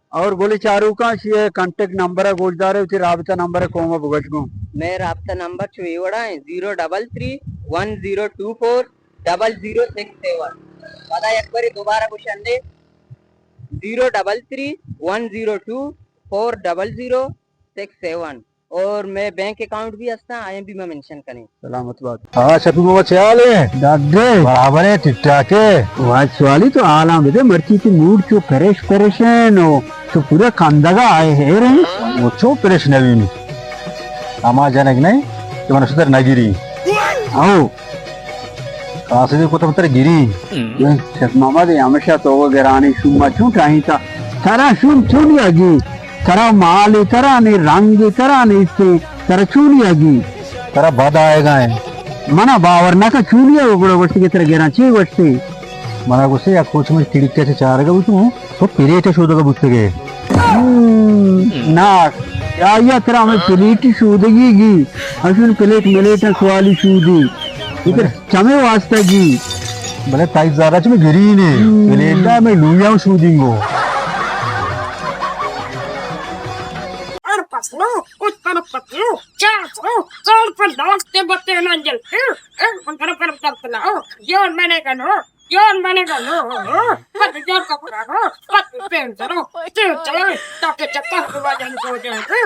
اور گلی چاروکاں، شی کانٹیکٹ نمبر ءَ گوشدارے، وتی رابطہ نمبر ءَ قوم ءَ بگوش گوں۔ مئے رابطہ نمبر چو اے وڑا ایں، zero double three one zero two four double zero six seven. پدا یک بری دوبارہ گوشندے، zero double three one zero two four double zero six seven. اور مئے بینک اکاؤنٹ بھی ہستاں، آئیں بھی میں منشن کنیں۔ سلامت بات۔ ہاں، شفیع بابا، چے حال ہے؟ ڈاڈے۔ برابر ہے، ٹھیک ٹھاک ہے۔ واہ، سوالی تو حالاں بدے، مرچی تی موڈ چو پریش پریشان ہو، تو پورا کندگا آئے ہے رہے۔ وہ چو پریش نوینی۔ اما جنگ نہیں، تو من ستر نگیری۔ او۔ قاصدی کو تو پتر گری۔ شیخ محمد، ہمیشہ تو وہ گرانی شوما چون ٹاہی تا۔ ترا شوم چون یگی؟ ترا مال، ترا نے رنگ، ترا نے سے، ترا چون یگی؟ ترا بد آئے گا ہے۔ منا باور نہ کا چون یگو گڑا گوشتی کہ ترا گران چی گوشتی؟ منا گوشتی یک کوچ میں کھڑکی سے چارگا بوتو، تو پلیٹ شودگا بوتگے۔ ہم، ناک۔ یا، یا ترا ہمیں پلیٹ شودگی گی۔ اشون پلیٹ ملیٹ سوالی شودی۔ ادھر چمے واسطہ گی۔ بلے تائی زارا چمے گرین ہے۔ ہم۔ پلیٹ دا میں لویا شودی گو۔ اور پتلو، اس پر پتلو، چار سو، اور پر لاکھ کے بتے نہ جلتے۔ اے، پر پر پتلو، یار میں نے کہا۔ یار، من گلو، پت یار کپڑا رو، پت پینٹ رو، تیل چلائے، تاکہ چکر کو واجہ کو جائے۔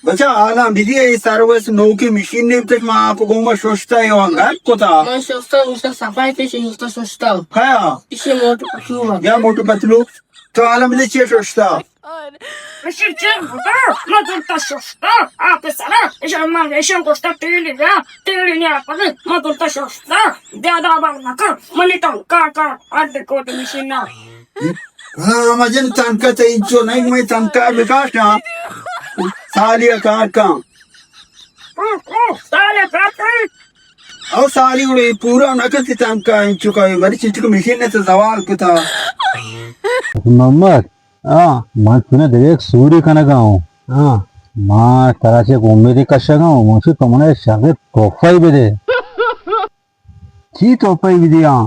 بچا، حالاں بدی، اے سروس نوکی مشین نے تک ما آپ گوما شوشتا ہے وانگا کتا۔ من شوشتا، شوشتا صفائی تے شوشتا، شوشتا۔ ہاں۔ اسے موٹو پتلو۔ یا موٹو پتلو۔ تو حالاں بدی چے شوشتا؟ اشی چین بوتا، ما دلتا شفتا، آپ سرا، اشان ما، اشان گوشتا تیلی بیا، تیلی نیا پگی، ما دلتا شفتا، زیادہ آباد نکا، منی تنکا کا، اڈ کو دی مشینا۔ ہاں، مجن تنکا تے انچو نہیں، میں تنکا بکاشا، سالی کار کا۔ او، او، سالے کار کا۔ او سالی اڑے پورا نہ کرتی تنکا، انچو کا، بڑی چیز کو مشین نے تو زوال کتا۔ محمد، ہاں۔ من چونہ دگہ یک سورے کنگا ہوں۔ ہاں۔ ما ترا چہ یک امیدے کشگا ہوں، من چہ تو منا شریں تحفہ بدے۔ چی تحفہ بدے؟ ہاں۔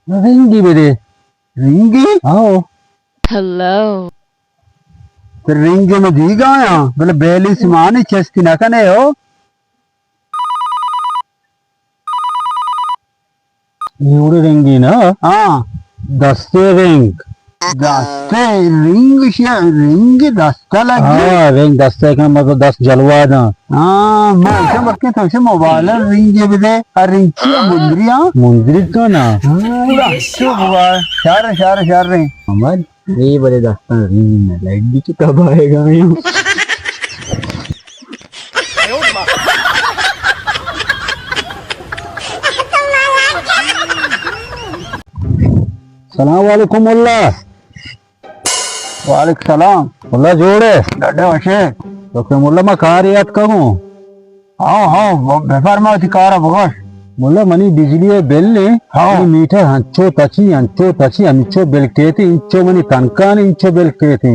رنگی بدے۔ رنگی؟ ہاں۔ ہیلو۔ تو رنگی میں دیگا ہاں، بلے بیلنس مانی چستی نہ کنے ہو۔ ایوڑے رنگی نا؟ ہاں۔ دستے رنگ۔ دستے رنگ شیا، رنگ دستا لگی۔ ہاں، رنگ دستا کن مطلب دست جلوا داں۔ ہاں، ما ایسا بلکہ تو سے موبائل رنگ بدے، ہر رنگ چی مندری ہاں۔ مندری تو نا۔ ہاں، شو بوا، شر، شر، شر رنگ۔ عمل۔ اے بلے دستاں رنگ نہ لگی کہ کب آئے گا یوں۔ سلام علیکم ملا۔ وعلیکم سلام۔ ملا جوڑ ئے؟ ڈڈے وشے۔ تو کہ ملا ما کارے اتکگوں۔ ہاں، ہاں، ب-، بفرما وتی کارا بگوش۔ ملا منی بجلی ءِ بل ایں، ہاں۔ منی میٹر انچو تچی، انچو تچی، انچو بل کیت، انچو منی تنکان انچو بل کیت۔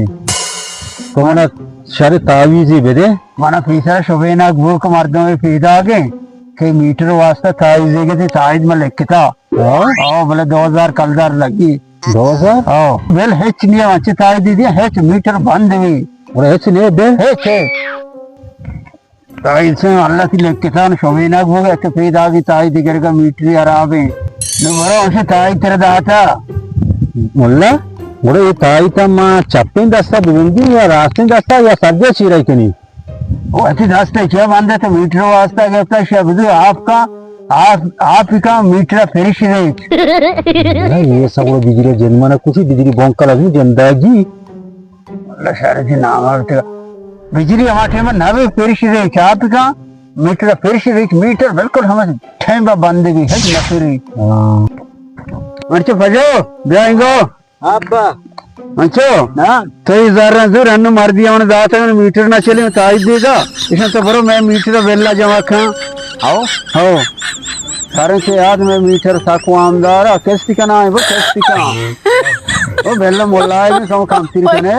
تو منا شر تعویذے بدے۔ منا پیسرا شبیناک بوک مردم پیداگ ایں کہ میٹر واسطہ تعویذے گتی، تعویذ من لکھتا۔ ہاں۔ ہاں، بلے دو ہزار کلدار لگی۔ دو ہزار؟ ہاں۔ بل ہچ نہیں، اچھے تعویذ دی، ہچ میٹر بند بھی۔ بلے ہچ نہیں بل؟ ہچ، ہچ۔ تائید سے اللہ تی لکتان شویناک بوگا کہ پیداگی تائید گرگا میٹری حراب ہیں۔ نو برو اسے تائید تر داتا۔ ملا، گڑا یہ تائید تا ما چپیں دستا ببندی یا راستیں دستا یا سجا چیرائی کنی؟ او اتی دستا چیا بندے تو میٹر واسطہ گفتا شبدو آپ کا، آپ، آپ کا میٹر فریش ریٹ۔ یہ سب بجلی جن منا کچھ بجلی بونکل ازم جندگی۔ اللہ شر تی نام آورتگا۔ بجلی ہما ٹائم نہ بے پرش دے چاپ کا، میٹر پرش دے، میٹر بالکل ہمے ٹائم با بند بھی ہے نہ پری۔ ہاں۔ انچو فجو، بیا انگو۔ ابا۔ انچو؟ ہاں۔ تو یہ زر زور انو مردی ہمیں داتا میٹر نہ چلے، تائید دے گا۔ ایشاں تو برو میں میٹر بلا جمع کھاں۔ ہاؤ؟ ہاؤ۔ سارے سے یاد میں میٹر ساکو آمدارا، کستی کنا ہے، وہ کستی کنا۔ وہ بلا ملا ہے، میں سو کام تیر کنے۔